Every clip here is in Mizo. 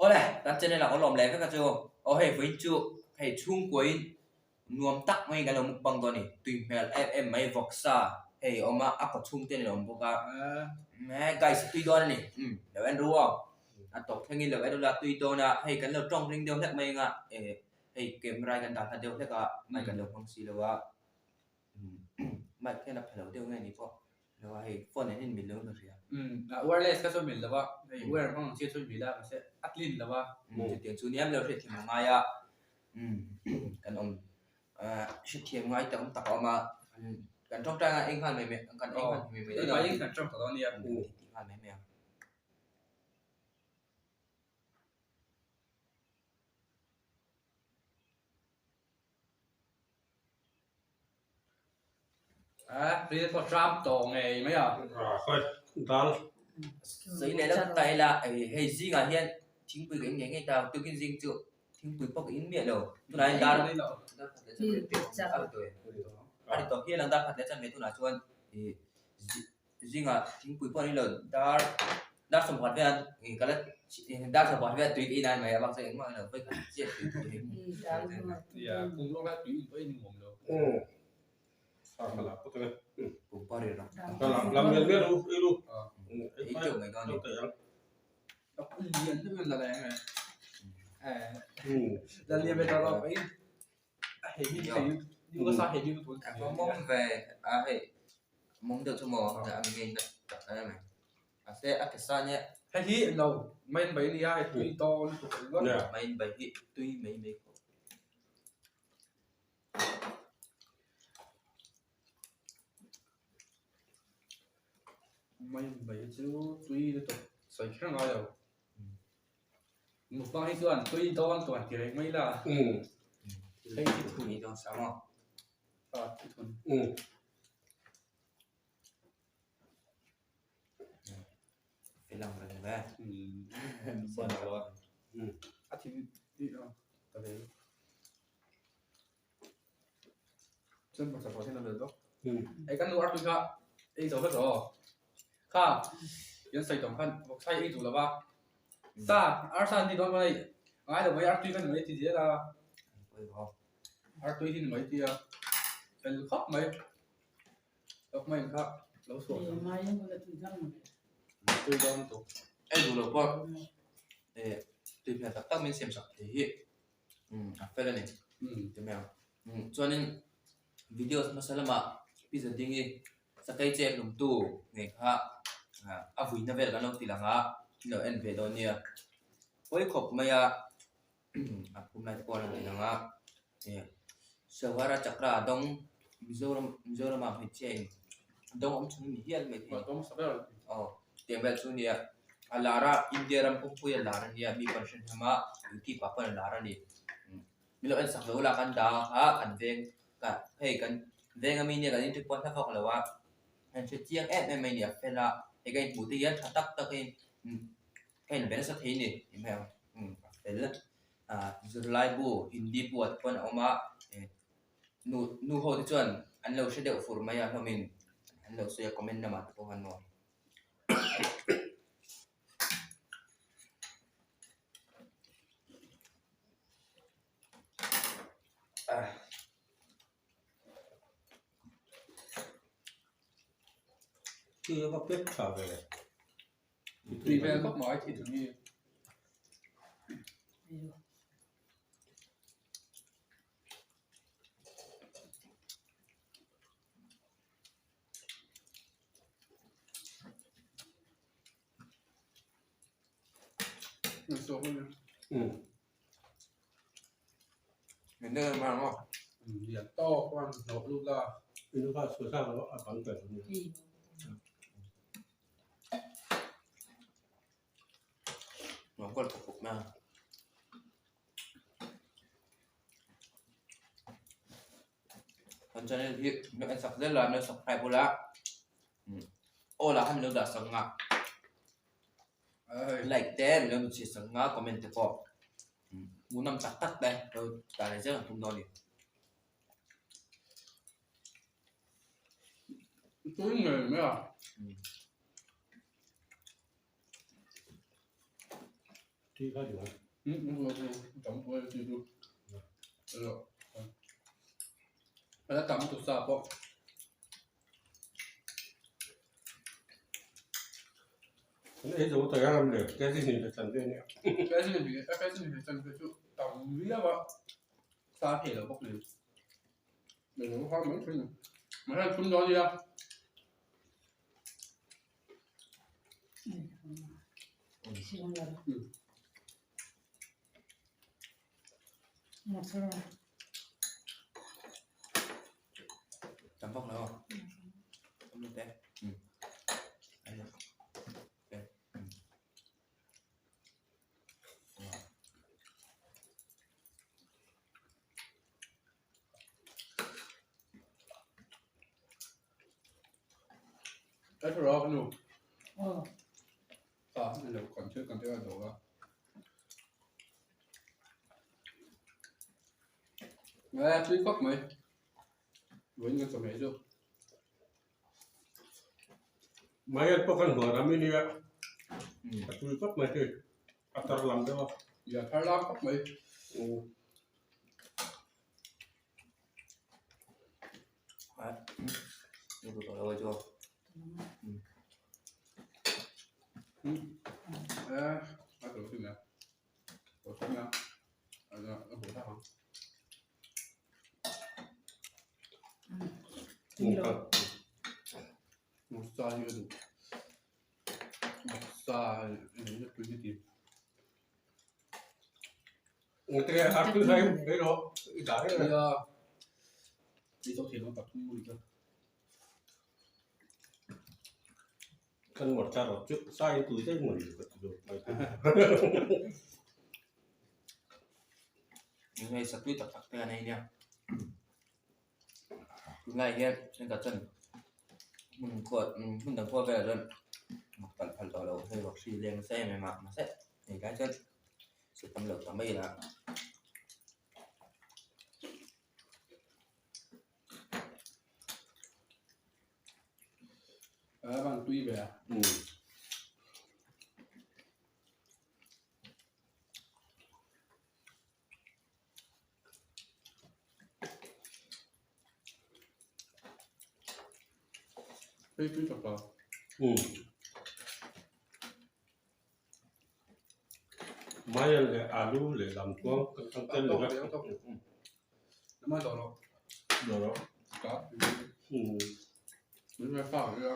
Awle, kan channel ah kan lawm leh vek a chu. Aw hei vawiin chu hei chhungkuain nuam tak maiin kan lo mukbang dawn a ni. Tui hmel em em mai vawksa hei a awm a, a kaw chhung te a awm bawk a. Guys a tui dawn a ni. Umm lo en ru aw. A tawp thlengin lo en ula tui dawn a, hei kan lo tawng ring deuh hlek mai anga eh hei camera hi kan dah hla deuh hlek a, mic kan lo hmang si lo a. Mic hian a pha lo deuh nge ni pawh lo a hei phone ah hian mil lo in ka hria. Wireless kha chuan mil lo a, hei wire hmang ang chi chuan mil a mahse a clean lo a. Chutiang chu nia lo hriatthiam a ngai a, kan awm hriatthiam ngai tak awm tak a awm a, kan tawngtai a eng nghal mai mai kan eng nghal mai mai dawn a, kan tawng ta dawn a nia. Ti nghal mai mai ang. A ril pawh tram tawh ngei mai a. Dal. Sawi leh deuh ta ila hei zingah hian thingpui ka in ngei ngei ta tukin zing chu thingpui pawh ka in miah lo tunah hian dar dar khat leh chanve a ri tawh hial ang dar khat leh chanve tunah chuan ih Zingah thingpui pawh a ni lo, dar dar 10 velah ka la dar 10 velah tui ka in a ni mai a bak chuan engmah a ni lo, vawikhat chiah tui ka in. Ei teuh mai dawn a ni. Mawng ve a hei mawng deuh chu maw a mi ngei na tak a ni mahse a ke sa nia hei hi lo main bai nia hei tui dawn lutuk a ni ngawt main bai hi tui mai mai khawp. Main bai chu tui lutuk sawi kher ngai lo. Mukbang hi chuan tui dawn tuan ti reng mai la. Hei hi thun i dawn sa maw? A thi thun. Fel ang reng ve. A thi i a ta ve. Chuan pakhat pawh hian a bel bawk. Ei kan nu artui kha ei zo vek rawh. Kha in sawi tawng khan vawksa hi ei duh lo va. Sa arsa an ti dawn mai ngai lo mai artui kha ni mai a ti zel a. Artui hi ni mai tia fel khawp mai. Lawk mai kha lo suah. Tui dawn tuk. Ei duh lo pawh tui hmel tak tak min siam sak thei hi. A fel a ni ti mai ang chuanin video hmasa lamah pizza ding hi sakei chek hlumtu ngei kha a vuina vel kan lo ti lang a in lo en ve dawn nia pawi khawp mai a a phum lai te pawh an lo ti lang a Sawara chakra dawng Mizoram Mizoramah hmeichhia in dawng awm chhun a ni hial mai thei aw tiang vel chu nia a lar a India ram pawmpui a lar a nia mi pawn hre hlawm a youtube ah pawh a lar a ni min lo en sak lo la kan dah kha kan veng hei kan veng ami nia kan inti pawh hla vak lo a kan hre chiang em em mai a ni a fel a hei ka inhmuh te hian tha tak takin ka inbe nasa thei a ni tih mai ang a fel ah zirlai bu hindi bu ah te pawn a awm a nu nu ho te chuan an lo hre deuh fur mai a hlawmin an lo sawi a comment lamah te pawh khan maw. Tui a va pek tha ve. Tui vel khawp mai thi thung hi. Lian tawk chuan hnawh lut la. Inu kha chhuah thlak loh a bang ber a ni. Nuam kual khawp khawp mai a. Kan channel hi min en sak zel a, min lo subscribe bula aw lah kha min lo dah sak nga like te min lo chhiat sak nga comment te pawh hmuhnawm tak tak te lo dah leh zel ang tum dawn a ni. Tui ngei mai a. Tui. Thi kha duh a. A la tam tu sa pawh. Kan ei zo ta ram le ke chi hnih le chan ve nia. Ke chi hnih ke chi hnih chan ve chu tam viau a sa thei lo bawk nen. Nei lo kha mai thin. Mahse thum dawn nia. Tam vak lo. Tam lo te. Cái đó nu. À, nó còn chưa còn chưa đồ á. Nè, tui khóc mày. Với người chồng mẹ chưa? Mai an pawh kan huan ram i nia. A tui khawp mai hei. A tar lam deuh a. Dạ, thar lam khawp mai. Kan ngawt thar rawh chu sa in tui daih maw ni ka ti zawk mai. Hei satui tak tak te an ei nia. Tunlai hian engah chuan hmun khua hmun dang khua velah chuan mak talh phal tawh lo hei vak hri leng nasa em em a mahse hei lai chuan se tam lo ta mai la. A van tui ve a. Hei tui tak a. Maian leh alu leh lamtuang kan tang tel leh a. Mai daw lo. Daw lo. Ka. Min mai fa a.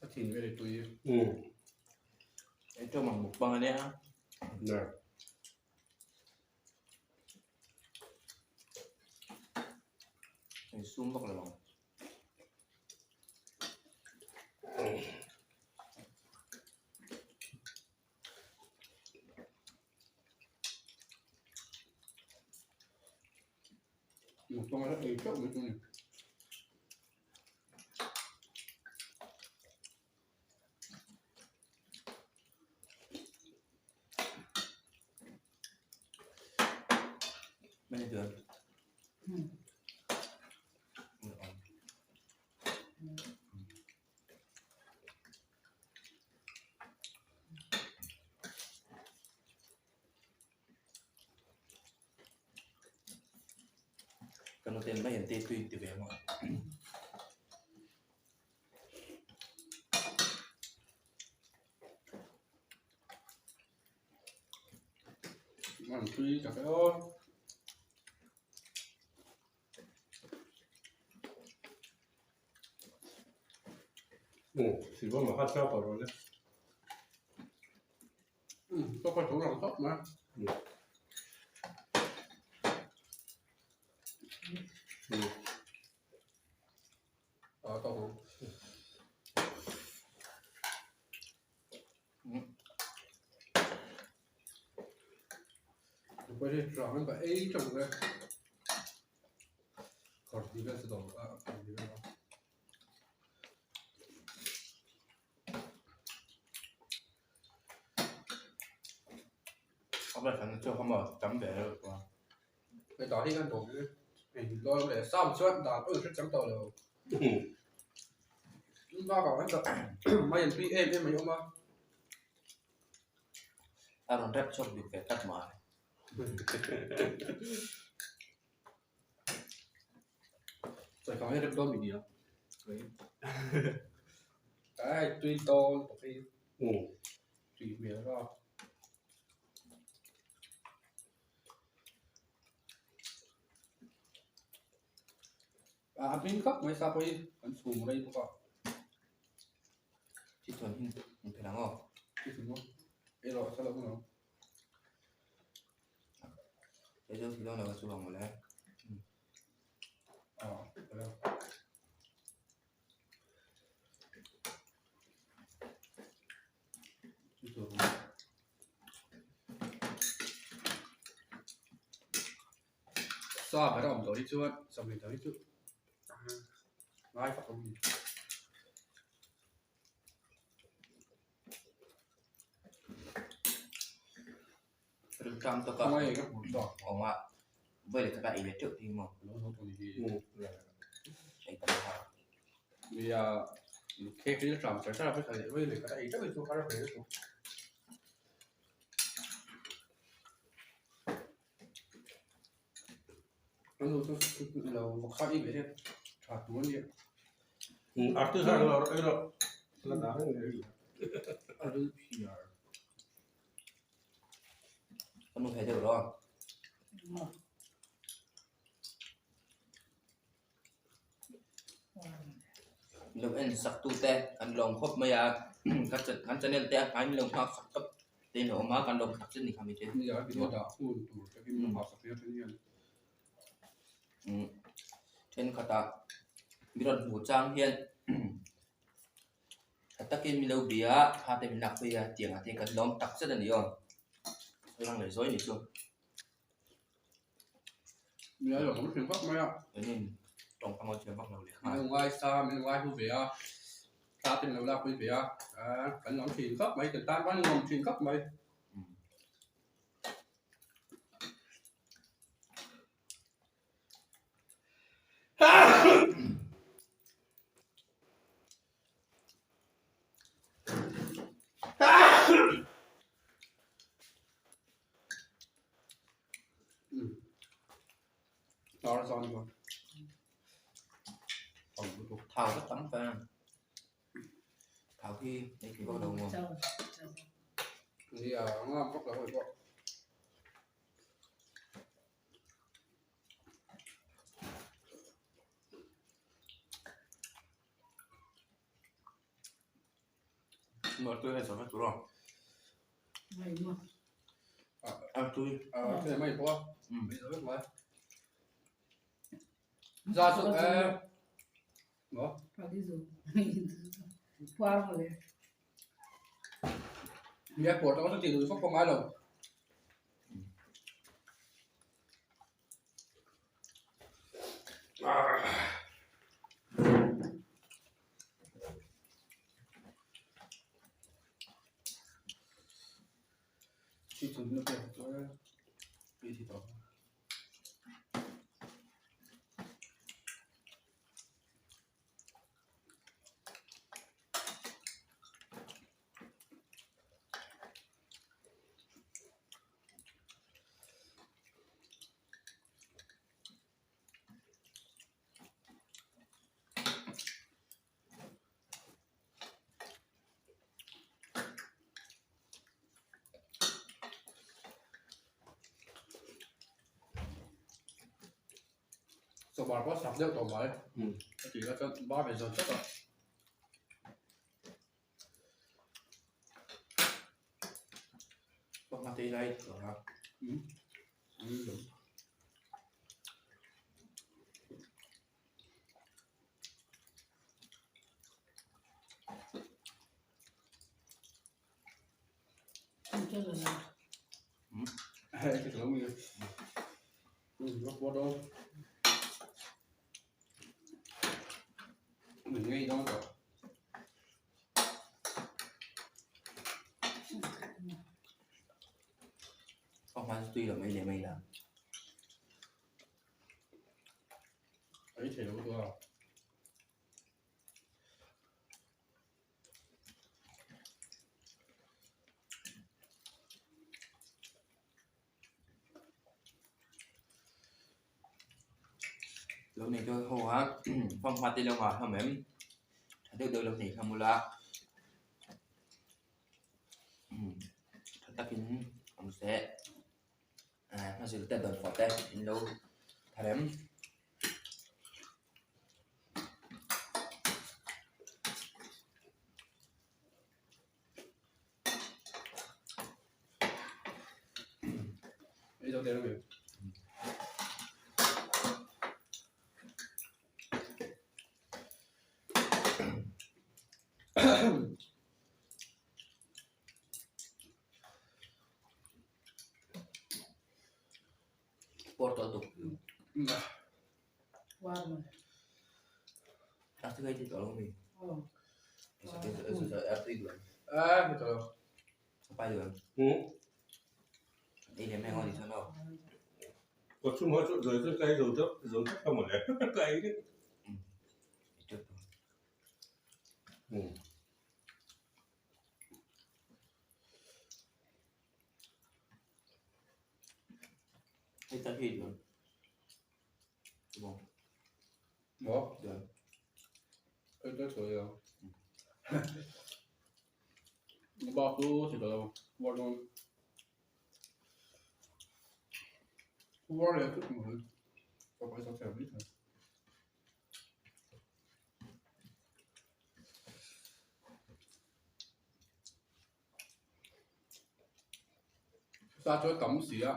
A thin ve tui. Ei tawng ang mukbang a nia. Nè. Ei sum vak lo ang. Mukbang a ei teuh mai chu ni. Many good. Ka nu ten mai an te tui ti ve maw. An tui tak e aw. Siva ma kha cha pa ro le. Có phải thủ lòng tốt mà. Hei rang an ka ei teuh e. Kawr tih vel chu dawr a kawr tih vel a. A va thlan chu kha maw tam ve reuh chuan. Hei dah hi kan dawm hi hei dawn leh sam chuan dan pawh in hre chang tawh lo. Bakah kan dah mai an tui em em mai awm a. A rawn rep chhuak bik ve tak mai. Sawi hi rep dawn mi nia. Ai tui dawn tawh hi. Tui hmel a. A hming khawp mai sa pawh hi kan chhum rei bawk a. Chi chuan hin in phelh ang aw. Chi chuan maw? Ei rawh sa lo hun ang. Ei zo thei dawn lo chu ang mawle. Aw, hello. Chi chuan. Sa ber a awm tawh hi chuan sawmhnih tawh hi chu ngai fak awm a ni. Rilṭam tawk a awm a, vawi leh khat a ei leh teuh thei maw? Ei tam a. Nia, cake rilṭam char char a vawi leh khat a ei teuh hi chu har hle lutuk. Ano chu lo kha i ve tha tur ania. Arti zar lo ei rawh. La dah reng reng. A ril phiar. Ka nu he deuh rawh. Lo en sak tu te kan lawm khawp mai a kan channel te a hmai min lo nghak sak tawp te in lo awm a kan lawm tak zet a ni kha mi te. Nia video dah hun tur te hi min lo nghak sak hle thin hian. Umm thenkhatah mi rawn hmuh chang hian tha takin min lo bia a thla te min lak phei a tiang ah te kan lawm tak zet a ni aw sawi lang leh zawi a ni chu. Nia lo awm thin vak mai a. Engin tawng panga thiam vak lo leh nghal. Min lo ngaisa, min lo ngai hlu ve a, thla te min lo lakpui ve a, kan awm thin khawp mai, kan tan pawh an awm thin khawp mai. Thau rất tắm phải không? Thau khi đây thì bắt đầu ngon. Thì à, ngon bắt đầu rồi bỏ. Mà tôi hay sợ phải tụi rồi. À tôi. À, cái này mày bỏ. Mày sợ quá. Ra chỗ em. Đó. Nghe của tao có tiền rồi không ai đâu. Chỉ dùng nước để tôi bị thịt đó. Chawhmar pawh sak deuh tawh mai a tih kha chuan bar ve zawn tlat a. Pakhat te lai tawh a. Fanghma chu tui lo mai leh mai la. Lo nei dawn ho a fanghma te lo nghah hlawm em tha deuh deuh lo nei hlawm ula tha takin awm se hmazil te dawnfawh te in lo thar em. Portal tuk. Kawchhum ho chu zawi chu ka ei zo deuh zo vek a mawle ka ei vek. Sa chu a tam si a.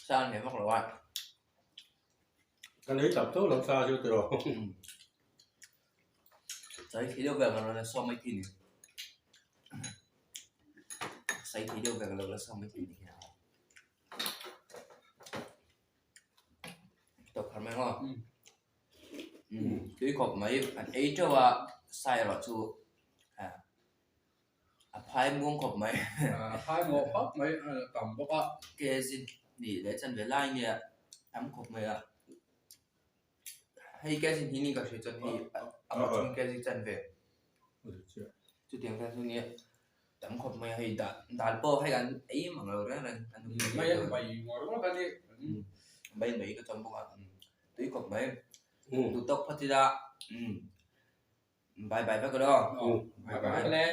Sa an hmeh vak lo a. Kan ei tap tho lo sa chu tiraw. Sai thei deuh vel kan rawn la sawm mai thei ni. Sai thei deuh vel kan lo la sawm mai thei ni. Tawp har mai maw? Tui khawp mai an ei teuh a sai erawh chu a phai muang khawp mai. A phai muang khawp mai a tam bawk a. Kg hnih leh chanve lai nge tam khawp mai a. Hei kg hnih ni ka hria chuan hei a mah chhung kg chanve. Chutiang tan chu nia tam khawp mai a hei dal dal pawh hei an ei mang lo reng reng an Mai an mai ngawr ngawr kha ni. Mai mai ka chawm bawk a tui khawp mai. Duh tawk phawt ila bye bye vek rawh. Bye bye.